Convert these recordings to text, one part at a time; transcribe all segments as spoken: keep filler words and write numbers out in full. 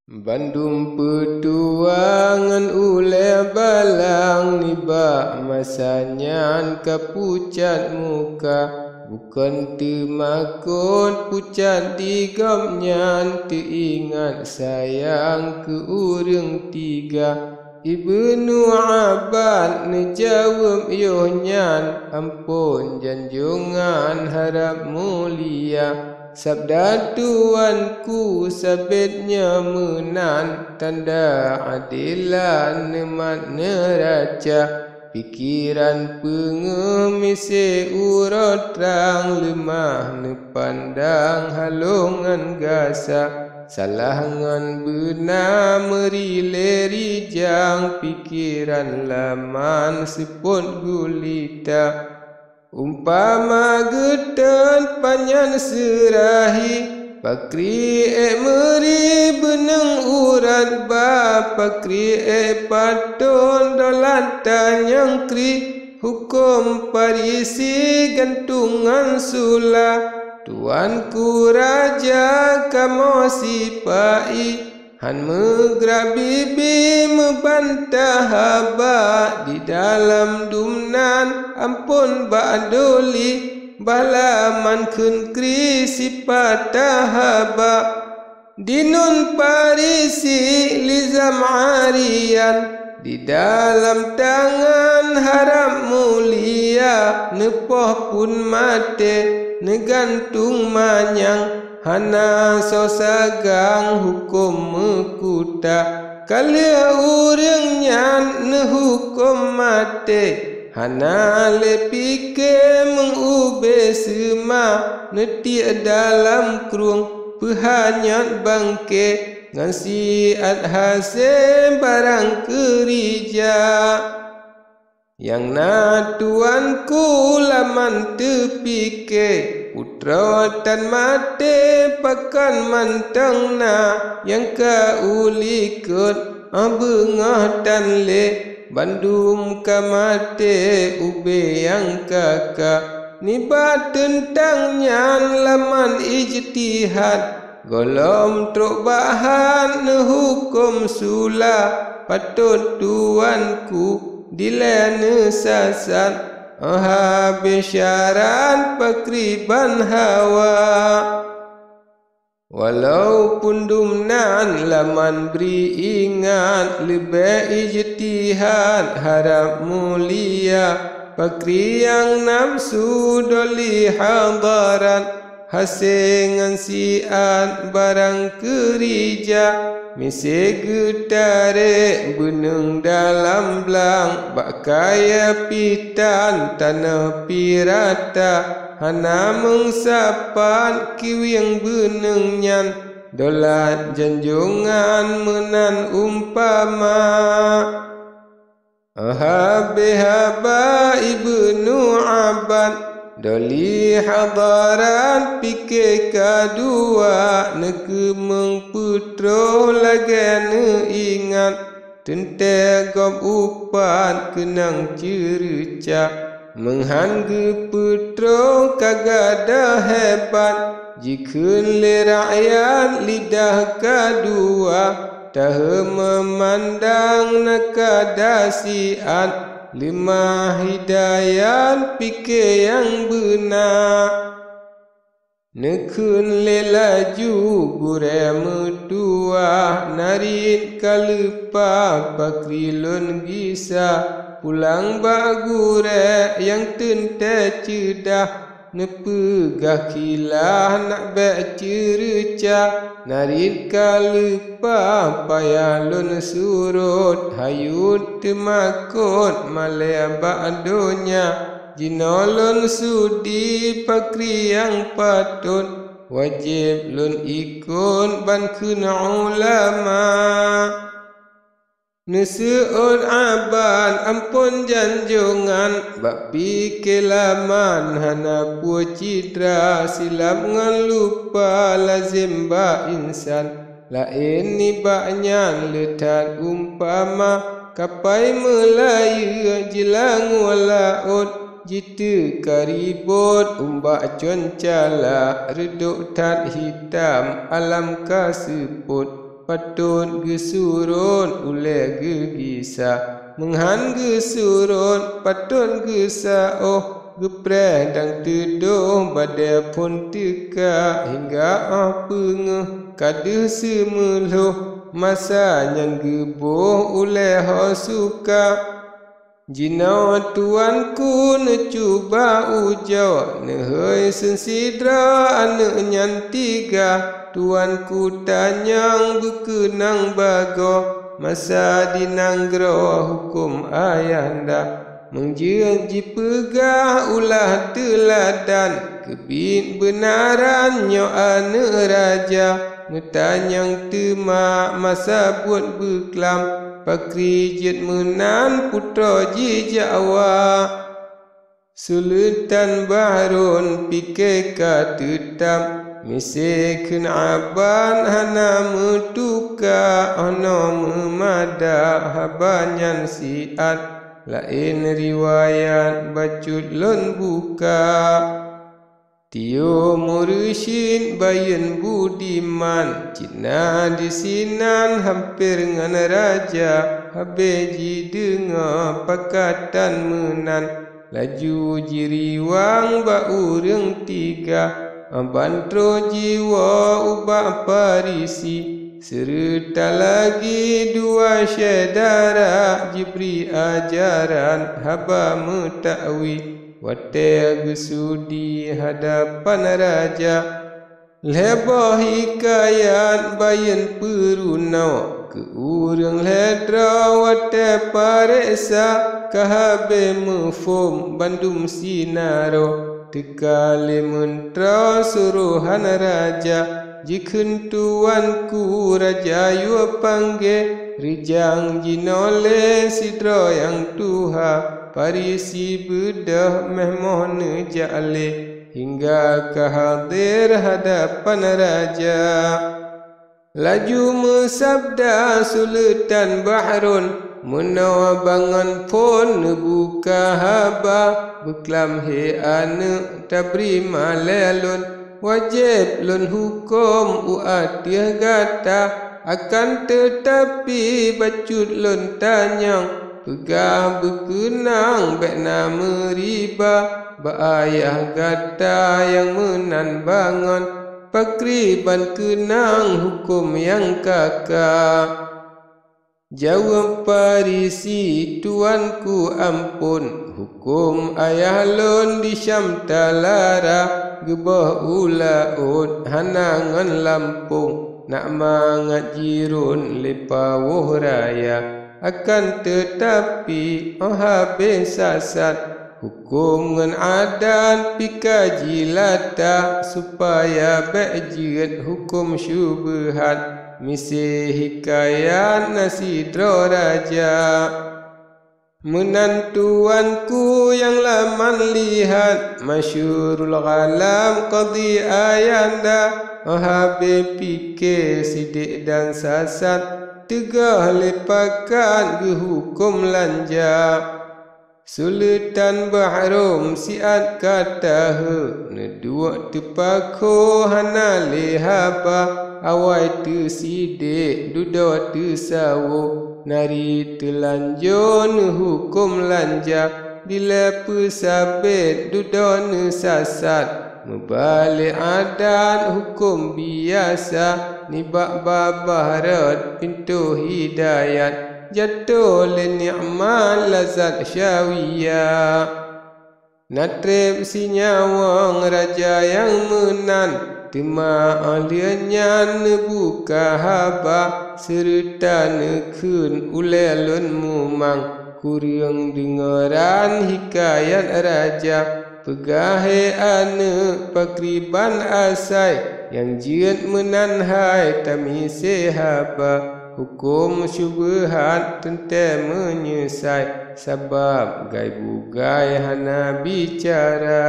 Bandum peutuah ngon ulée balang nibak masa nyan ka pucat muka, bukon teumakot pucat di gobnyan teuingat sayang keu ureuëng tiga. Ibnu Abbas neujaweueb yoh nyan, "Amphon janjongan harab mulia, sabda tuanku sabet nyoe meunan, tanda adelan neumat neuraca, pikeran peungeuh miseue uroe trang, leumah neupandang halong ngon gasa." Salah ngon beuna meuri lé rijang, pikeran laman seupôt gulita. Umpama geuton panyan seurahi, pakri ék meuri beuneueng urat ba, pakri ék patot dolat tanyong kri. Hukôm Farisi gantungan sula, tuanku raja kamoe sipa-i, han meugrabi bi meubantah haba, di dalam dum nan amphon bak doli, bala man kheun kri sipatah haba. Dinun Farisi lizam arian, di dalam tangan harab mulia, neupoh phon maté, neugantung manyang, hana soe sagang hukôm meukuta. Ka lheueh ureuëng nyan neuhukôm maté, hana lé pike meung ubé seuma, neutiek dalam krueng, peuhanyot bangke ngon siat hase barang keurija. Nyang na tuanku laman teupike, putroe tan maté pakon mantong na, nyang ka u likot, óh beungoh tan lé, bandum ka maté ubé nyang ka-ka. Nibak teuntang nyan laman ijtihad, gohlom trok bak had neuhukôm sula, patot tuanku dilée neusasat, óh habéh syarat pakriban hawa. Walaupun dum nan laman bri ingat, leubeh ijtihad harab mulia, pakri nyang nafsu doli hadarat, hase ngon siat barang keurija, miseue geutarek beuneueng dalam blang, bak kayée pih tan tanoh pih rata, hana meung sapat kiwieng beuneueng nyan, dolat janjongan meunan umpama. Habéh haba Ibnu Abbas, doli hadarat pike kadua, neukeumeung peutroh lagée neuingat, teuntée gob upat keunong ceureuca. Meunghan geupeutroh ka gadôh hebat, jikheun lé rakyat lidah kadua, tahe meumandang na ka da siat, leumah hidayat pike nyang beuna. Neukheun lé laju gurée meutuwah, narit ka leupah pakri lôn gisa, pulang bak gurée nyang teuntée ceudah, neupeugah kilah nak bék ceureuca, narit ka leupah payah lôn surot, hayut teumakot malée bak donya. Jinoe lôn sudi pakri nyang patot, wajéb lôn ikot ban kheun ulama. Neuseuôt Abbas amphon janjongan, bak pike laman hana peue citra, silab ngon lupa lazem bak insan. Laén nibak nyan le that umpama, kapai meulayeue jilangue laôt, jiteuka ribot umbak concala, reudok that hitam alam ka seupôt. Patot geusurot ulée geugisa, meunhan geusurot patot geusaôh, geupreh dan teudôh badée phon teuka hingga óh peungeuh ka deuh seumeulhoh, masa nyan geuboh ulée ho suka. Jinoe tuanku neucuba ujoe, neuhôi seun sidroe aneuëk nyan tiga. Tuanku tanyong beukeunong bagoe, masa di nanggroe huköm ayahanda. Meunjeuet jipeugah ulah teuladan, keubiet beunaran nyoe aneuëk raja. Neutanyong teuma masa buet beuklam, pakri jeuet meunan putroe jijak wa. Suleutan Bahrun pike ka teutab, miseue kheun aban hana meutuka, 'oh noe meumada haba nyan siat, laén riwayat bacut lôn buka. Tio Mursyid bayeuen budiman, cit na disinan hamper ngon raja, habéh jideungoe pakatan meunan, laju jiriwang bak ureuëng tiga, ban troh jiwoe ubak Farisi. Seureuta lagi dua syedara jibri ajaran haba meutawi. Watée geusudi hadapan raja, lhée boh hikayat bayeuen peurunoe keu ureuëng lhée droe watée pareksa ka habéh muphom bandum sinaroe. Teuka lé meuntroe surohan raja, jikheun tuanku raja yue panggée, reujang jinoe lé sidroe nyang tuha, Farisi beudôh méh moh neujak lé, hingga ka hadér hadapan raja. Laju meusabda Suleutan Bahrun, "Meunoe bangon phon neubuka haba, beuklam he aneuëk tabri malée lôn. Wajéb lôn huköm u ateueh gata, akan teutapi bacut lôn tanyong, peugah beukeunong bék na meuriba bak ayah gata nyang meunan bangon. Pakriban keunong huköm nyang ka-ka?" Jaweueb Farisi, "Tuanku amphon, huköm ayah lôn di Syam talara, geuboh u laôt hana ngon lampông, nak mangat jirôn lé pawoh raya. Akan teutapi, óh habéh sasat, huköm ngon adat pih ka jilata, supaya bék jeuet huköm syubeuhat." Miseue hikayat na sidroe raja. Meunan tuanku nyang laman lihat, masyhurul ghalam qadhi ayanda, óh habéh pike sidék dan sasat, teugoh lé pakat geuhuköm lanja. Suleutan Bahrom siat ka taheu, neuduek teupakho hana lé haba, awai teusidék dudoe teusawoe, nari teulanjô neuhuköm lanja, dilée peusabét dudoe neusasat. Meubalek adat huköm biasa, nibak babah rot pintoe hidayat, jatoe lé nikmat lazat syawiyah. Na treb sinyawöng raja nyang meunan, teuma óh lheueh nyan neubuka haba, seureuta neukheun ulée lôn mumang. Kureueng deungoe ran hikayat raja, peugah he aneuëk pakriban asai, nyang jeuet meunan hai tamiséh haba, huköm syubeuhat teuntée meunyeusai, sabab gai bugai hana bicara.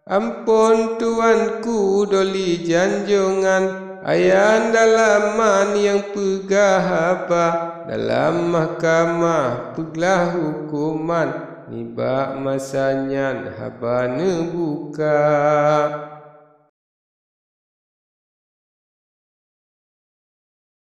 Amphon tuanku doli janjongan, ayanda laman nyang peugah haba, dalam mahkamah peuglah huköman, nibak masa nyan haba neubuka.